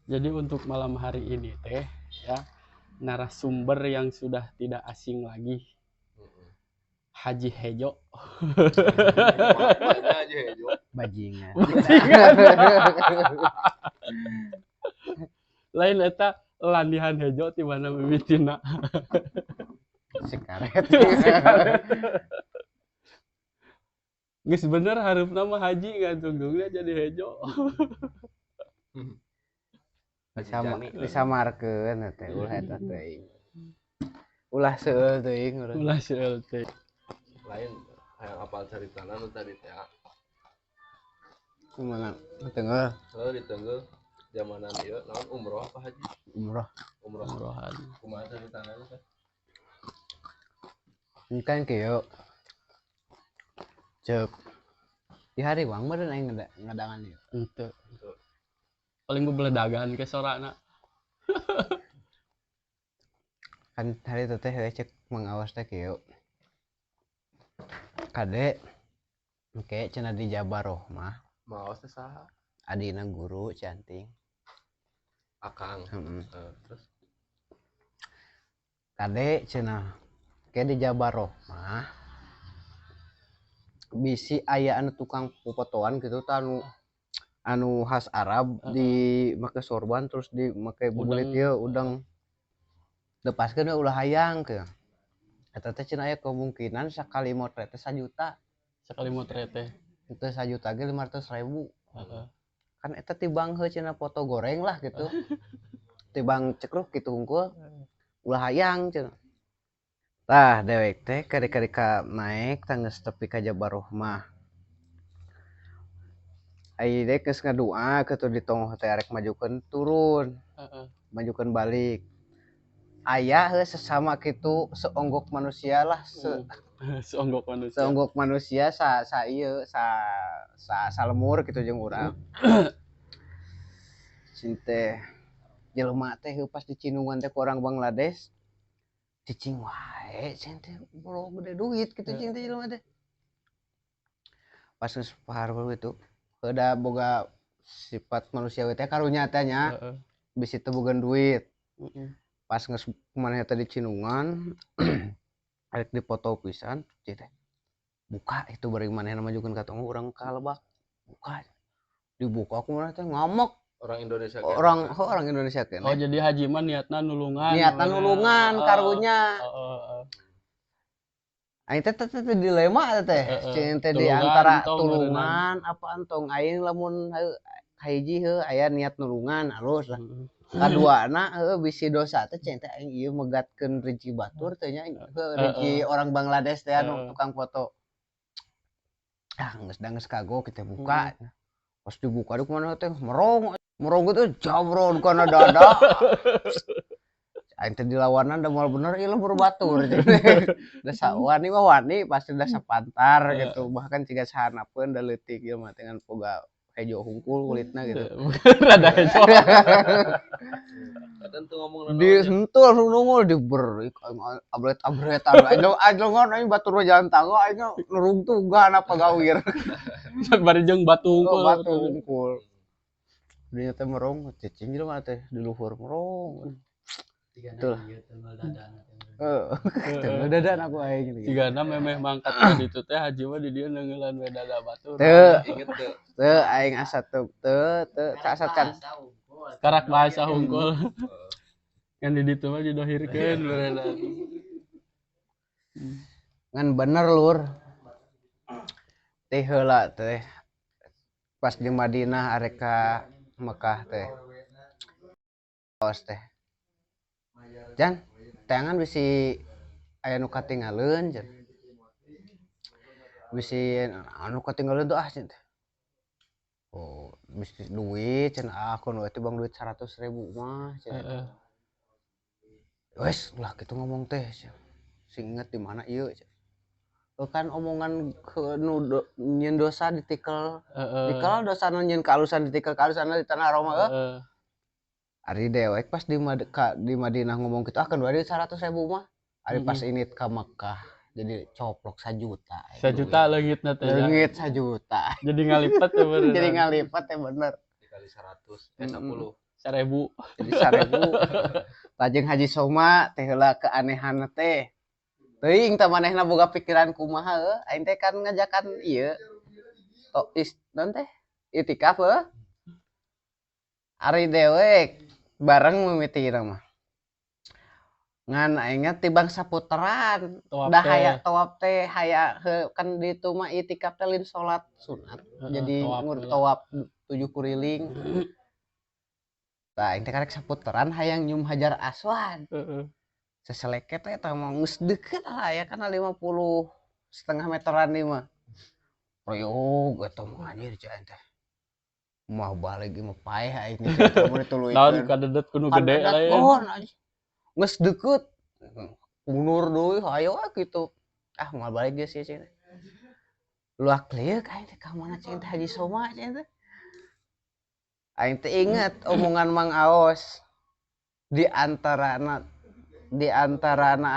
Jadi untuk malam hari ini teh ya, narasumber yang sudah tidak asing lagi, Haji Hejo. Banyak aja Hejo. Bajingan. Lain eta landihan Hejo ti mana mimitina. Sekaret. Geus bener hareupna mah haji ngantungtungna jadi Hejo. Disamarkeun teh ulah eta teuing. Ulah seueul teuing urang. Ulah seueul teuing. Lain hayang apal caritana nu tadi teh. Kumaha? Tenggel. Heuh ditenggel zamanan ieu naon umroh apa haji? Umroh. Umroh. Umrohan. Kumaha caritana teh? Ini kan kieu. Cek. Di hari wang meureun aing ngadangan ieu. Henteu. Paling bebeledagan ke sorana. Kan hari itu teh cek mengawas teh kieu. Kade engke cenah di Jabaroh mah. Mengawas teh saha? Adina guru canting. Akang. Heeh. Terus kade cenah ke di Jabaroh mah bisi aya anu tukang popotoan gitu tah anu khas Arab di make sorban terus di make bulit ieu udang. Lepaskeun we ulah hayang ke. Eta teh cenah aya kemungkinan sakali motret teh 1 juta. Sakali motret teh. Teu 1 juta ge 500.000. Heeh. Kan eta tibang heuh cenah foto goreng lah gitu. Tibang cekruk kitu hungkul. Ulah hayang cenah. Tah dewek teh kari-kari ka naek tanggeus tepi ka Jabaroh mah. Ai dek geus ngadua kitu di tonggoh teh arek majukeun turun. Heeh. Majukeun balik. Aya heuh sesama kitu seonggok manusia lah Seonggok manusia. Seonggok manusia sa ieu sa sa salemur kitu jeung urang. Cinte jelema teh heuh pas dicinungan teh ku orang Bangladesh. Cicing wae cing teh boro gede duit kitu cing teh jelema teh. Pas geus pahareup kitu heuh da boga sifat manusia teh karunya teh nya. Heeh. Bisi teu boga duit. Heeh. Pas geus manehna teh dicinungan arek dipoto pisan cing teh. Buka itu bari manehna majukeun ka tonggoh urang ka lebak. Buka. Dibuka ku manehna teh ngamuk. Orang Indonesia kene. Orang, oh, orang Indonesia kene. Oh, jadi haji mah niatna nulungan. Niatna nulungan karunya. Heeh. Aing teh teh teh dilema teh. Heeh. Cing teh di Tulungan, antara entong, tulungan apa entong aing lamun heuh hiji heuh aya niat nulungan alus lah. Heeh. Kaduana heuh bisi dosa teh cing teh aing ieu megatkeun rezeki batur teh nya heuh rezeki orang Bangladesh teh anu tukang foto. Ah geus da geus kagok kita buka. Pas dibuka di mana teh merong. Merong itu jabron kana dada. Aing teh dilawanan da moal bener ieu lembur batur. Da wani mah wani pasti da sapantar gitu. Bahkan ciga sahanapeun da leutik ieu mah dengan boga hejo hungkul kulitna gitu. Rada hejo. Tentu ngomong naon Di nya. sentuh langsung nongol diberi aing abret-abretan. Aing aing aing batur mah jalan tangga aing nurungtugan apa gawir. Bari jeung batu hungkul. Oh, batu hungkul. Dia teh merong cicing jelema teh di luhur merong. Betul. Heeh. Tenggel dadan aku aing gitu. Cigana memeh mangkat ka ditu teh haji mah di dieu neungeulan we dada batur. Teu. Inget teu. Teu aing asa teu teu teu asa can. Karak bahasa hungkul. Kan di ditu mah didohirkeun beneran. Ngan bener lur. Teh heula teh pas di Madinah arek ka Mekah teh. Awas teh. Jan, teangan bisi aya nu katinggaleun jan. Bisi anu katinggaleun tuh ah cenah teh. Oh, bisi duit cenah ah kono teh bang duit 100.000 mah cenah. Heeh. Wes lah kitu ngomong teh cenah. Sing inget di mana ieu cenah. Kan omongan ke nu nyieun dosa ditikel. Heeh. Tikel dosa nu nyieun kaalusan ditikel kaalusan di tanah Roma heuh. Heeh. Ari dewek pas di Madinah ngomong gitu, ah kan duit 100.000 mah. Ari pas ini ka Mekah jadi coplok 1 juta. 1 juta leungitna teh. Ya. Leungit 1 juta. Jadi ngalipet teh bener. Jadi ngalipet teh bener. Dikali 100, 10. 1000. Jadi 1000. Lajeng Haji Soma teh heula keanehan teh. Teuing tah manehna boga pikiran kumaha heuh. Aing teh kan ngajakan ieu. To is naon teh? Itikaf heuh. Ari dewek bareng mimitina mah. Ngan aing tibang saputeran. Dah hayang tawaf teh hayang kan di itu mah itikaf teh lain salat sunat. Jadi ngur tawaf 7 kuriling. Tah aing teh karek saputeran hayang nyium Hajar Aswad. Heeh. Seseleket teh eta mah geus deukeut lah ya kana 50,5 meteran ieu mah. Riug eta mah anjir cai aing teh. Mah balik ieu mah paeh aing teh mun dituluykeun. Naon kadedet kudu gede lah ya. Oh, geus deukeut. Mundur deui hayo we kitu. Ah moal balik geus sih cenah. Luak liuk aing teh ka mana cai teh Haji Soma cai teh. Aing teh inget omongan Mang Aos di antarana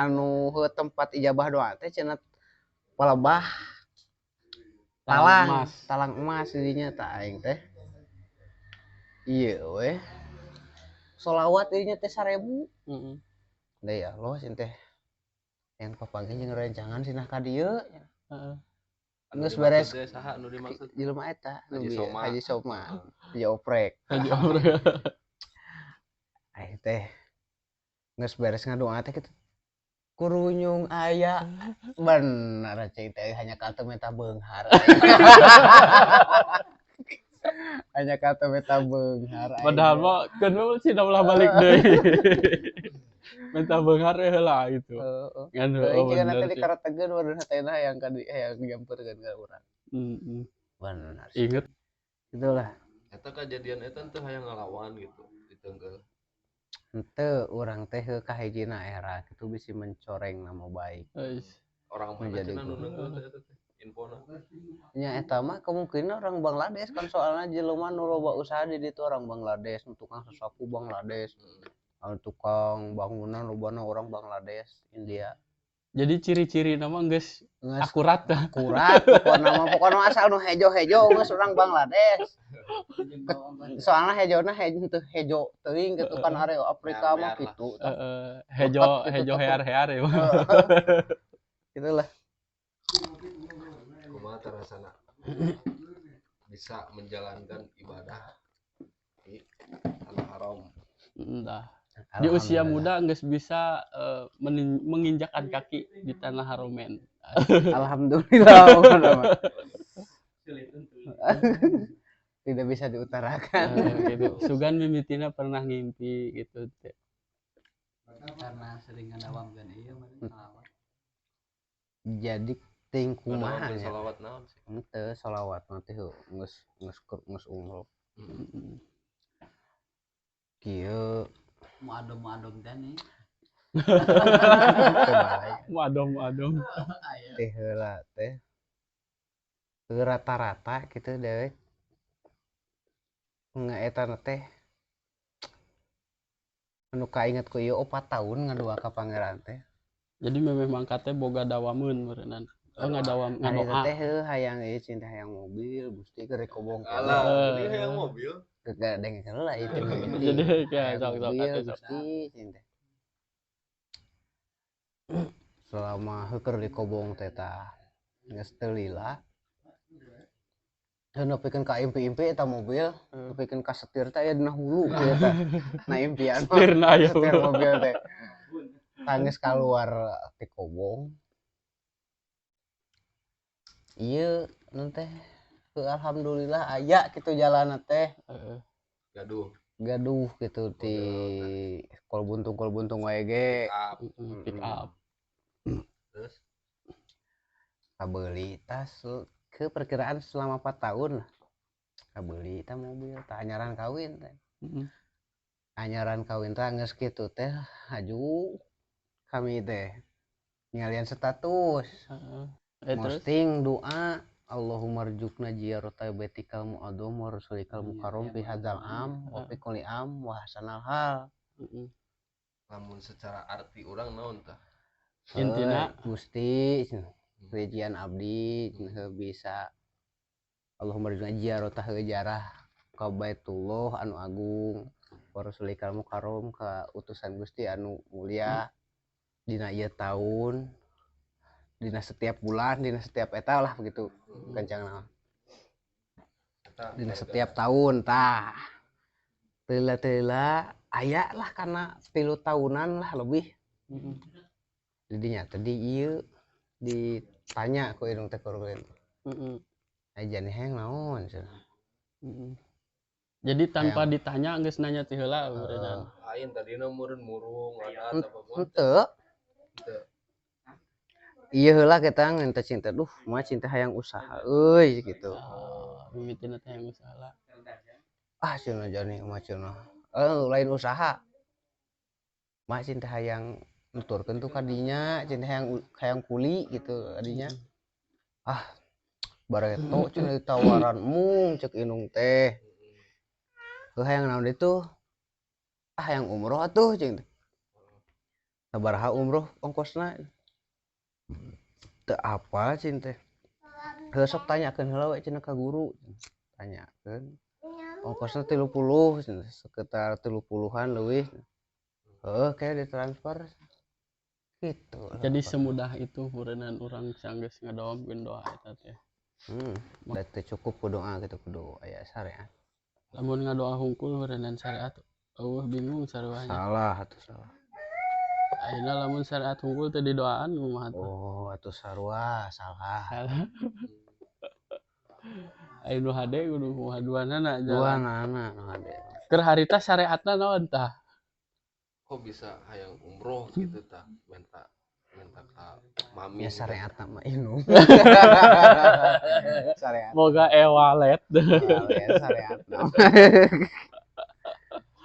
anu tempat ijabah doa teh cenah palebah talang emas dinya tah aing teh. Ieu we sholawat dinya teh 1000. Heeh. Da ya Allah sih teh. Yang papanggih jeung rencangan sinah ka dieu. Heeh. Geus beres saha nu dimaksud? Jelema eta Haji Soma. Haji Oprek. Haji Oprek. Aing teh geus beres ngadoa teh kitu. Kurunyung aya bener cai teh hanya ka teu meta beunghar. Hanya ka teu meta beunghar. Padahal mah keun we sih ulah balik deui. Menta beunghar heula gitu. Heeh. Ngan heueuh bener. Tadi karategeun waduh hatena hayang ka hayang nyamperkeun ka urang. Heeh. Bener. Inget. Itulah. Eta kajadian eta teh hayang ngalawan gitu ditenggel. Henteu urang teh heuh kahijina era kitu bisi mencoreng nama baik. Orang mana cenah nu neunggeul teh eta teh infona. Nya eta mah kemungkinan orang Bangladesh kan soalna jelema nu loba usaha di ditu orang Bangladesh, tukang sasapu Bangladesh. Tukang bangunan lobana orang Bangladesh, India. Jadi ciri-ciri nama geus akurat dah. Akurat pokona asal nu hejo-hejo geus orang Bangladesh. Soalna hejona hejo teu hejo teuing kitu kan area Afrika mah kitu. Heeh, hejo hejo hear-hear ya. Itulah. Kumaha rasana bisa menjalankan ibadah di tanah haram. Entah. Di usia muda geus bisa menginjakkan kaki di tanah haromen. Alhamdulillah. Tidak bisa diutarakan. Gitu. Sugan mimitina pernah ngimpi gitu. Karena sering ngadawamkeun ieu mah. Jadi ting kumaha nya. Sholawat naon sih? Henteu sholawat mah teh geus geus umroh. Kieu muadom-muadom teh nih. Muadom-muadom. Teh heula teh. Rata-rata kitu dewek. Ngaetana teh anu kainget ku ieu 4 tahun ngadua ka pangeran teh. Jadi memeh mangkat teh boga dawameun meureunnan. Oh ngadawam ngadoa. Teh heuh hayang ieu cinta hayang mobil Gusti keur kobong. Alah, jadi hayang mobil. Gak ada yang heula itu. Jadi kayak sok-sok Gusti cinta. Selama heuker di kobong teh tah geus teu lila. Heuh nepikeun ka impi-impi eta mobil, nepikeun ka setir teh aya dina hulu kieu tah. Na impian mah setir mobil teh. Tangis keluar ti kobong. Ieu nu teh alhamdulillah aya kitu jalanna teh. Gaduh. Gaduh gitu di kol buntung wae ge. Pick up. Terus kabeuli tas ke perkiraan selama 4 tahun lah. Kabeuli tah mobil tah anyaran kawin teh. Anyaran kawin teh geus kitu teh haju kami teh ngalian status. Posting doa Allahumma rjukna ziyarata baitikal mu'azzam wa rasulikal mukarram fi hadzal am wa fi kulli am wa hasanal hal. Namun secara arti urang naon tah? Intina Gusti rijian abdi bisa Allahumma rjukna ziyarata jarah ka Baitullah anu agung. Wa rasulikal mukarram ka utusan Gusti anu mulia dina ieu taun, dina setiap bulan, dina setiap eta lah begitu gancangna. Dina setiap tahun tah. Teula-teula aya lah kana 3 tahunan lah lebih. Didinya tadi ieu ditanya ku indung teh kuring. Heeh. Jani hayang naon cenah. Heeh. Jadi tanpa ditanya geus nanya ti heula beureunan. Lain tadina meureun murung adat apa mah. Henteu. Ieu heula kita minta cinta, duh mah cinta hayang usaha euy gitu. Mimitina teh hayang usaha. Ah cenah jani mah cenah. Lain usaha. Mah cinta hayang nuturkeun tuh kadinya, cinta hayang kuli gitu kadinya. Ah bareto cenah ditawaran mung cek indung teh. Heuh hayang naon ditu? Ah hayang umroh atuh cing teh. Sabaraha umroh ongkosna? Teu apa cing teh. Heuh sok tanyakeun heula we cenah ka guru. Tanyakeun. Ongkosna 30 cenah, sekitar 30-an leuwih. Heuh kayak ditransfer. Gitu. Jadi semudah itu heureunnan urang sanggeus ngadoamkeun doa eta teh. Da teu cukup ku doa gitu kudu aya syariat. Lamun ngadoa hungkul heureunnan syariat eueuh bingung saruahnya. Salah atuh salah. Ayeuna lamun syariat hungkul teu didoaan kumaha tuh? Oh, atuh sarua salah. Salah. Ayeuna nu hade kudu kumaha duanana jalan. Duanana nu hade. Keur harita syariatna naon tah? Kok bisa hayang umroh gitu tah? Minta ka mami. Ya syariatna mah inum. Syariat. Boga e-wallet. Wallet syariatna.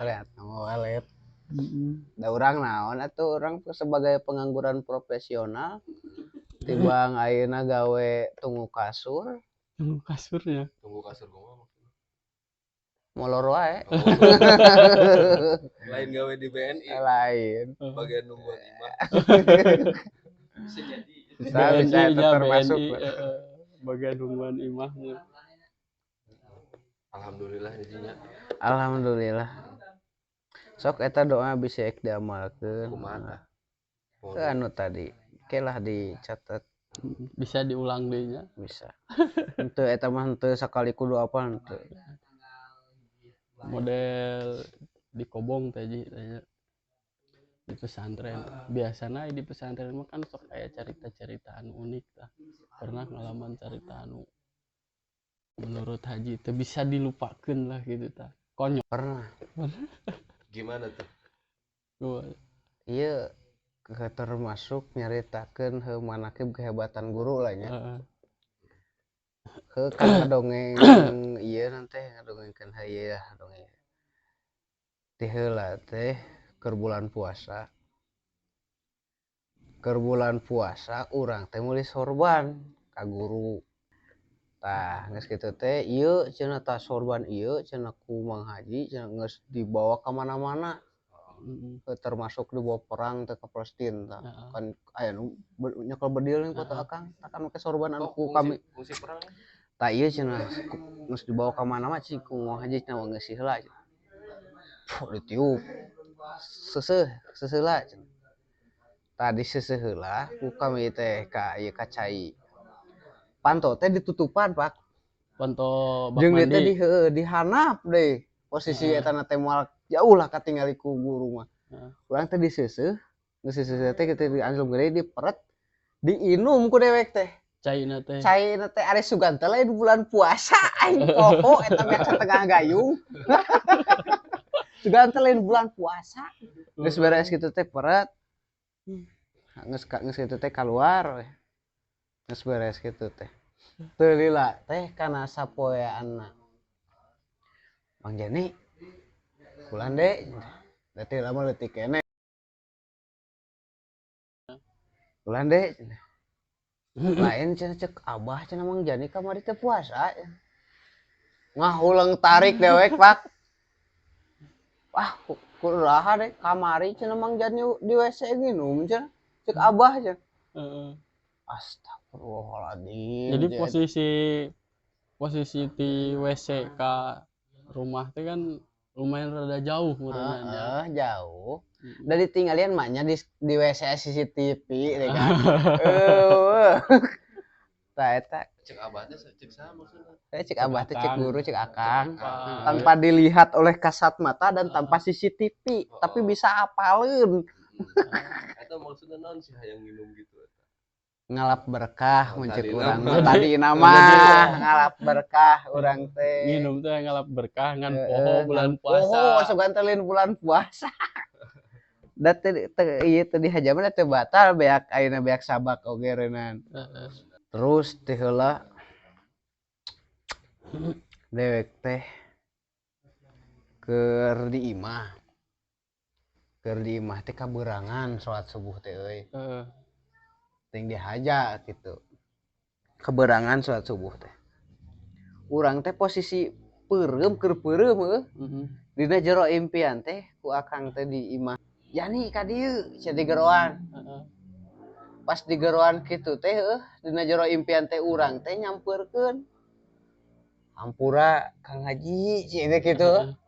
Syariatna mah wallet. Da urang naon atuh urang sebagai pengangguran profesional tibang ayeuna gawe tunggu kasur. Tunggu kasurnya. Tunggu kasur kumaha maksudna? Molor wae. Oh. Lain gawe di BNI. Lain. Bagian nungguan imah. Bisa jadi. Bisa bisa termasuk. Bagian nungguan imah. Alhamdulillah jadinya. Alhamdulillah. Sok eta doa bisa ek diamalkeun. Kumaha? Teu anu tadi. Ke lah dicatat. Bisa diulang deui nya. Bisa. Henteu eta mah henteu sakali kudu apa henteu. Model di kobong teh ji tanya. Di pesantren. Biasana di pesantren mah kan sok aya carita-carita anu unik tah. Pernah ngalaman carita anu menurut Haji teu bisa dilupakeun lah gitu tah. Konyol. Pernah. Gimana tuh? Iya, termasuk nyaritakeun heuh manakib kehebatan guru lah nya. Heuh kan ngadongeng ieu nanti ngadongengkeun heuh dongeng. Ti heula teh keur bulan puasa. Keur bulan puasa urang teh meuli sorban ka guru. Tah geus kitu teh ieu cenah tah sorban ieu cenah ku Mang Haji cenah geus dibawa ka mana-mana. Termasuk dibawa perang teh ka Palestina tah. Kan aya nu nyekel bedil nih foto akang tah kan make sorban anu ku kami. Fungsi perang. Tah ieu cenah geus dibawa ka mana-mana cing ku Mang Haji cenah geus heula. Puh ditiup. Seuseuh, seuseuh heula cenah. Tadi seuseuh heula ku kami teh ka ieu ka cai. Panto teh ditutupan, Pak. Panto bak jeung mandi. Teh di heueuh dihanap deui. Posisi eta na teh moal jauh lah katingali ku guru mah. Urang teh diseuseuh, geus diseuseuh teh kitu dianjlok gede diperet, diinum ku dewek teh. Caina teh. Caina teh ari sugan teh lain bulan puasa aing poho eta mah satengah gayung. Sugan teh lain bulan puasa. Geus beres kitu teh peret. Geus kitu teh kaluar we. Geus beres kitu teh. Teu lila teh kana sapoeanna. Mang Jani kulan deh. Da teh lama leutik keneh. Kulan deh. Lain cenah cek abah cenah Mang Jani kamari teh puasa. Ngahuleung tarik dewek, Pak. Wah, kuraha deh kamari cenah Mang Jani di WC nginum cenah. Cek abah cenah. Heeh. Astagfirullahaladzim. Jadi posisi di WC ka rumah teh kan Lumayan rada jauh meureunna nya. Heeh, jauh. Da ditinggalian mah nya di WC CCTV deh kan. Eueuh. Tah eta. Cek abah teh cek saha maksudna? Cek abah teh, cek Akang. Guru, cek akang. Akang. Tanpa dilihat oleh kasat mata dan tanpa CCTV, tapi bisa apaleun. Eta maksudna naon sih hayang minum gitu eta? Ngalap berkah Oh, mun cek tadi urang nama. mah. Tadi nama ngalap berkah urang teh. Nginum teh ngalap berkah ngan Heeh, poho bulan ngan puasa. Poho sugan teh lain bulan puasa. Da teu teu ieu teh dihajaman teu batal beak ayeuna beak sabak oge reunan. Heeh. Terus teh heula dewek teh keur di imah. Keur di imah teh kabeurangan salat subuh teh euy. Heeh. Ting dihaja gitu. Kabeurangan salat subuh teh. Urang teh posisi peureum keur peureum heuh. Heeh. Dina jero impian teh ku akang teh di imah. Yani ka dieu sia digeroan. Heeh. Pas digeroan kitu teh heuh dina jero impian teh urang teh nyampeurkeun. Hampura Kang Haji cenah teh kitu. Heeh.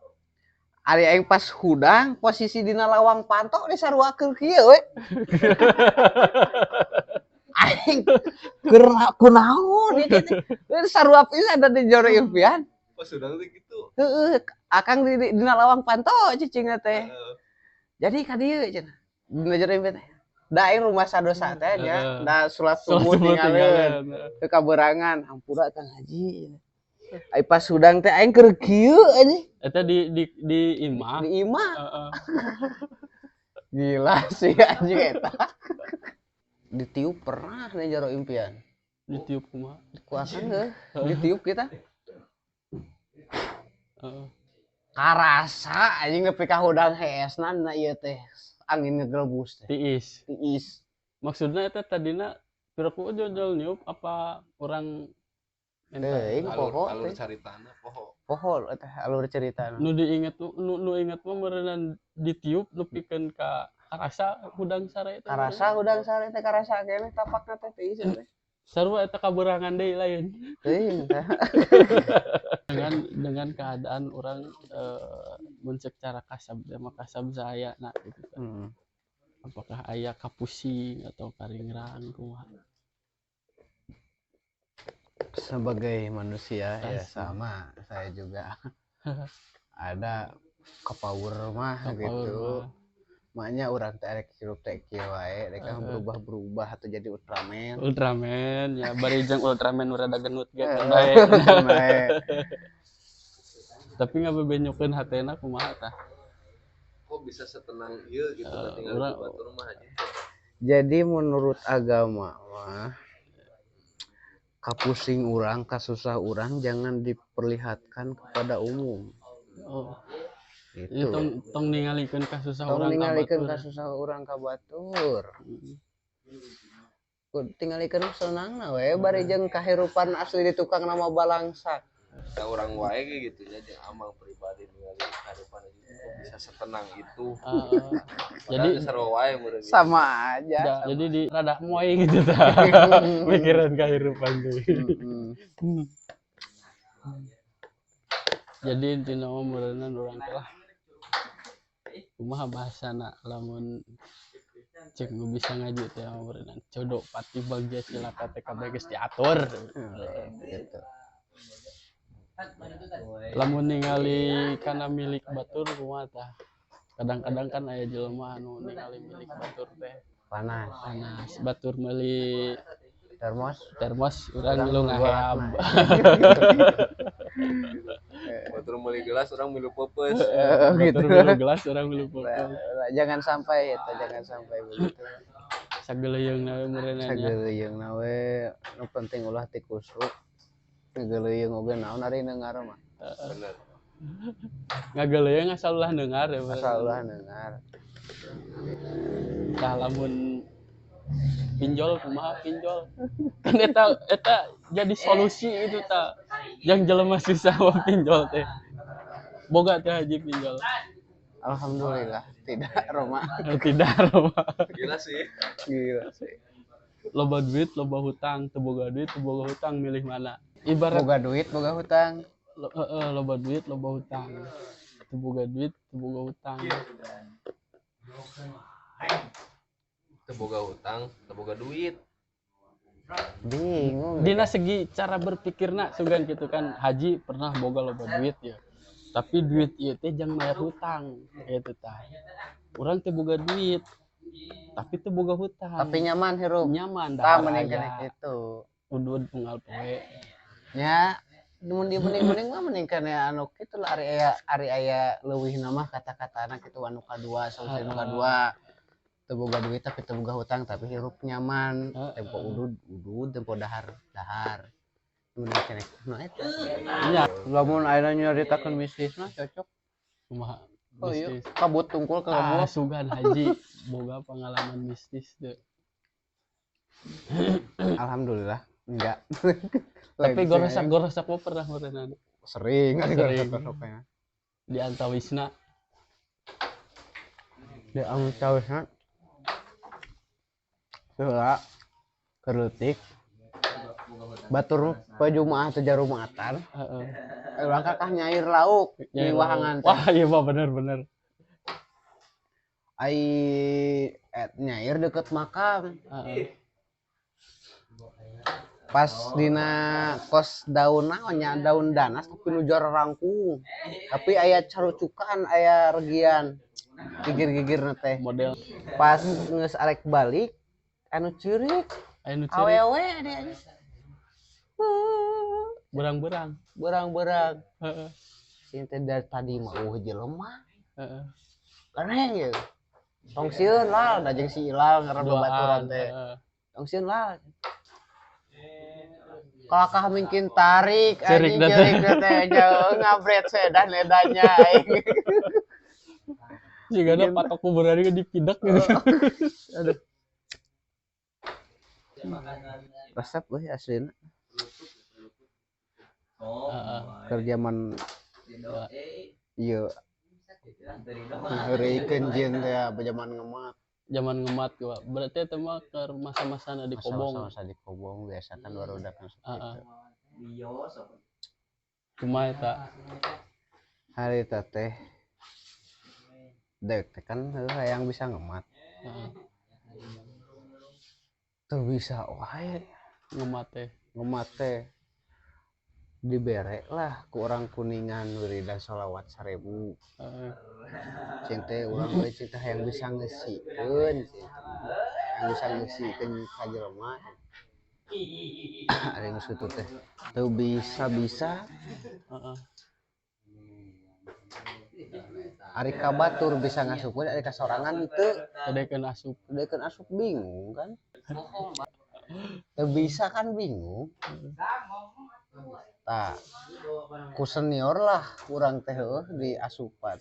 Ari aing pas hudang posisi dina lawang panto disaruakeun kieu we. Aing keur kunaon ieu teh. Sarua pisan da di jero impian. Pas hudang teh gitu. Heeh, akang di dina lawang panto cicingna teh. Heeh. Jadi ka dieu cenah. Dina jero impian teh. Da aing rumah sadosa teh nya, Heeh. da salat Salat subuh subuh tinggalin. tinggalin. Ke kaberangan, hampura Kang Haji. Ai pas hudang teh aing keur kieu anjing. Eta di imah. Di imah. Heeh. Gila sih anjing eta. Ditiup pernah di jero impian. Ditiup kumaha? Ku akang heuh, ditiup kita. Heeh. Karasa anjing nepi ka hudang heesna na ieu teh angin ngegelbus teh. Tiis. Tiis. Maksudna eta tadina piraku jojol niup apa orang minta? Teuing Alur poho alur teh. caritana poho. Poho eta alur ceritana. Nu diinget nu inget mah meureunnan ditiup nepikeun ka karasa hudang sare eta. Karasa hudang sare teh karasa keneh tapakna teh tiis teh. Sarua eta kaberangan deui lain. Teuing teh. Dengan keadaan orang mun ceuk cara kasab teh mah kasab saya nah gitu. Hmm. Apakah aya kapusing atau karingrang kumaha? Sebagai manusia ya Asli. sama saya juga ada kepower mah Kapower gitu. mah. Makanya urang teh rek hirup teh kieu wae, rek Heeh. berubah-berubah atau jadi Ultraman. Ultraman ya bari jeung Ultraman nu rada genut ge Heeh, kan bae. bae. Tapi ngabebenyokeun hatena kumaha tah? Kok bisa setenang ieu gitu Eh, tinggal urang- di batur mah aja. Jadi menurut agama mah kapusing urang, kasusah urang jangan diperlihatkan kepada umum. Oh, Gitu. ieu tong tong ningalikeun kasusah Tong urang ka ningalikeun batur. kasusah urang ka batur. Heeh. Tingalikeun senangna we bari jeung kahirupan asli di tukang nama balangsak. Ka urang wae ge gitu nya jeung amang pribadi ningali kahirupan aja kok bisa setenang itu. Jadi Padahal sarua wae meureun gitu. Sama aja. jadi di rada moy gitu tah. Mikiran kahirupan teh. Mm-mm. Jadi intina mah meureunnan urang teh lah. Kumaha bahasana lamun cek nu bisa ngaji teh mah meureunnan jodoh pati bagja cilaka teh kabeh geus diatur. Gitu. Lamun ningali kana milik batur kumaha tah? Kadang-kadang kan aya jelema anu ningali milik batur teh Panas. panas. Batur meuli Termos. termos urang milu ngaheab. Batur meuli gelas urang milu peupeus. Gitu. Batur milu gelas urang milu peupeus. Jangan sampai itu, jangan sampai begitu. Sageleuyeungna we meureunna nya. Sageleuyeungna we nu penting ulah tikusruk. Ngageleuyeung oge naon ari neungar mah. Bener. Ngageleuyeung asal ulah neungar ya. Asal ulah neungar. Tah lamun pinjol kumaha pinjol. Kan eta jadi solusi itu ta. Yang jelema susah mah pinjol teh. Boga teh haji pinjol. Alhamdulillah tidak Roma. Tidak Roma. Gila sih. Gila sih. Loba duit, loba hutang, teu boga duit, teu boga hutang milih mana? Ibarat Boga duit, boga hutang. Loba duit, loba hutang. Teu boga duit, teu boga hutang. Teu boga hutang, teu boga duit. Bingung. Dina segi cara berpikirna sugan gitu kan, haji pernah boga loba duit ya. Tapi duit ieu teh jang bayar hutang gitu tah. Urang teu boga duit, tapi teu boga hutang. Tapi nyaman hirup. Nyaman tah dahar mending aya. kena gitu. Udud unggal poe. Nya mun di mending-mending mah mending kana anu kitu lah, ari aya leuwihna mah kata-katana kitu anu kadua, solusi anu kadua. Teu boga duit tapi teu boga hutang tapi hirup nyaman, tempo udud udud, tempo dahar dahar. Mending kena kitu nu eta. Nya Lamun ayeuna nyaritakeun bisnis mah cocok. Kumaha? Oh iya, Bisnis. Kabut tungkul ke Ah, kabut. sugan haji boga pengalaman mistis deh. Alhamdulillah enggak. Tapi gorosak-gorosak mah pernah meureunana. Sering, Sering. Gorosak-gorosaknya. Di antawisna. Di antawisna. Heula keur leutik. Batur poe Jumaah teh jarumatan. Heeh. Urang kakah nyair lauk di Nyair lauk. Wahangan teh. Wah, iya mah bener-bener. Ai nyair deket makam. Heeh. Pas dina kos daun naon nya, daun danas tapi nu juara rangkung. Tapi aya carucukan, aya regian. Gigir-gigirna teh. Model. Pas geus arek balik anu ceurik. Aya nu ceurik. Awewe dia. Berang-berang. Berang-berang. Heeh. Sing teh dari tadi mah eueuh jelema. Heeh. Aneh gitu. Tong sieun lah, da jeung si Ilal ngaran Duaan, babaturan teh. Heeh. Tong sieun lah. Kalakah mungkin tarik Cerik anjing dah teh. cerik dah teh jauh ngabret sedan edanya aing. Jigana patok kuburan ge dipidak gitu. Aduh. Resep euy aslina. Heeh. Keur zaman ieu ngeureuykeun jieun teh zaman ngemat. Zaman ngemat gua. Berarti eta mah keur masa-masana di Kobong. Masa-masa di Kobong biasa kan barudak kan seperti Heeh. itu. Kumaha eta? Harita teh dek teh kan heuh hayang bisa ngemat. Heeh. Teu bisa wae ngemat teh. Ngemat teh dibere lah ku orang Kuningan wiridan sholawat 1000. Heeh. Cing teh urang we cing teh hayang bisa ngeusikeun, hayang bisa ngeusikeun ka jelema. Ari geus kitu teh teu bisa-bisa. Heeh. Ari ka batur bisa ngasupkeun, ari ka sorangan teu. Daekeun asup. Daekeun asup bingung kan. Teu bisa kan bingung. Tah, ku senior lah urang teh heuh di asupan.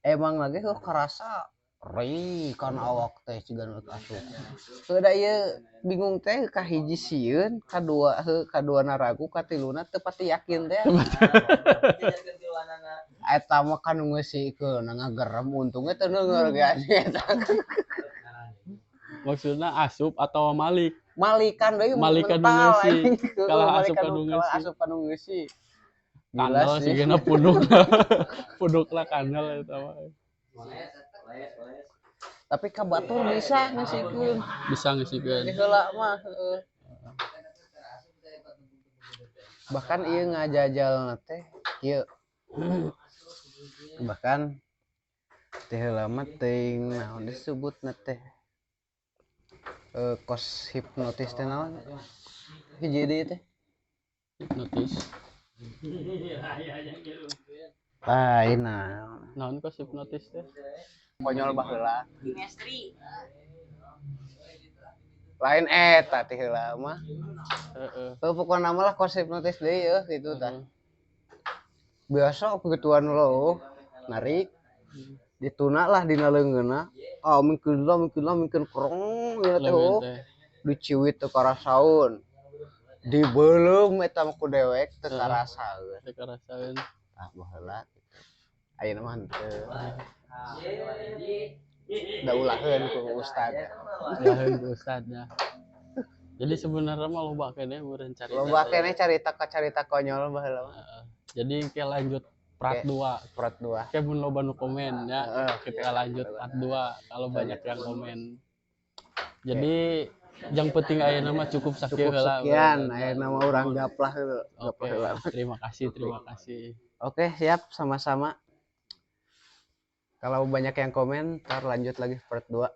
Emang lagi heuh karasa ri kan awak teh ciga nu asup. Heuh da ieu bingung teh kahiji sieun, kadua heuh kaduana ragu, katiluna teu pati yakin teh. Eta mah kan ngeusikeun ngagerem untungnya teu denger ge anjing eta. Maksudna asup atau malik? Malikan deui Malikan nu mental, ngeusi. anjing. Kalah asup Malikan ka nu nu kalah ngeusi. asup ka nu ngeusi. Gila Kanal sih. sigana punduk. Pundukna kanal eta mah. Tapi ka batur bisa ngeusikeun. Bisa ngeusikeun. Di heula mah heueuh. Bahkan ieu ngajajalna teh kieu. Bahkan teh heula mah teuing naon disebutna teh. Kos hipnotis teh naon? Hiji deui teh. Hipnotis. Lain naon. Naon kos hipnotis teh? Konyol baheula. Lain eta teh heula mah. Heeh. Heuh pokona mah lah kos hipnotis deui eueuh kitu tah. Heeh. Biasa gituan lo narik dituna lah dina leungeunna. Ah mungkin lah mungkin lah mungkin krong ieu teh Leungeun heuh. teh. Diciwit teu karasaeun. Dibeuleum eta mah ku dewek teu Heeh. karasaeun. Teu karasaeun. Tah baheula kitu. Ayeuna mah henteu. Da ulaheun ku ustad. Ulaheun ku ustadnya. Jadi sebenarnya mah loba keneh meureun carita. Loba keneh carita ka carita konyol baheula mah. Heeh. Jadi kayak lanjut Part 2. Part 2. Kayak mun loba nu komen ya. Heeh. Kita lanjut part 2 kalau banyak yang komen. Jadi yang penting ayeuna mah cukup sakieu Cukup heula. sekian, ayeuna mah urang gaplah gitu. Oke, Gaplah heula. terima kasih, terima kasih. Oke, siap, sama-sama. Kalau banyak yang komen, ntar lanjut lagi part 2.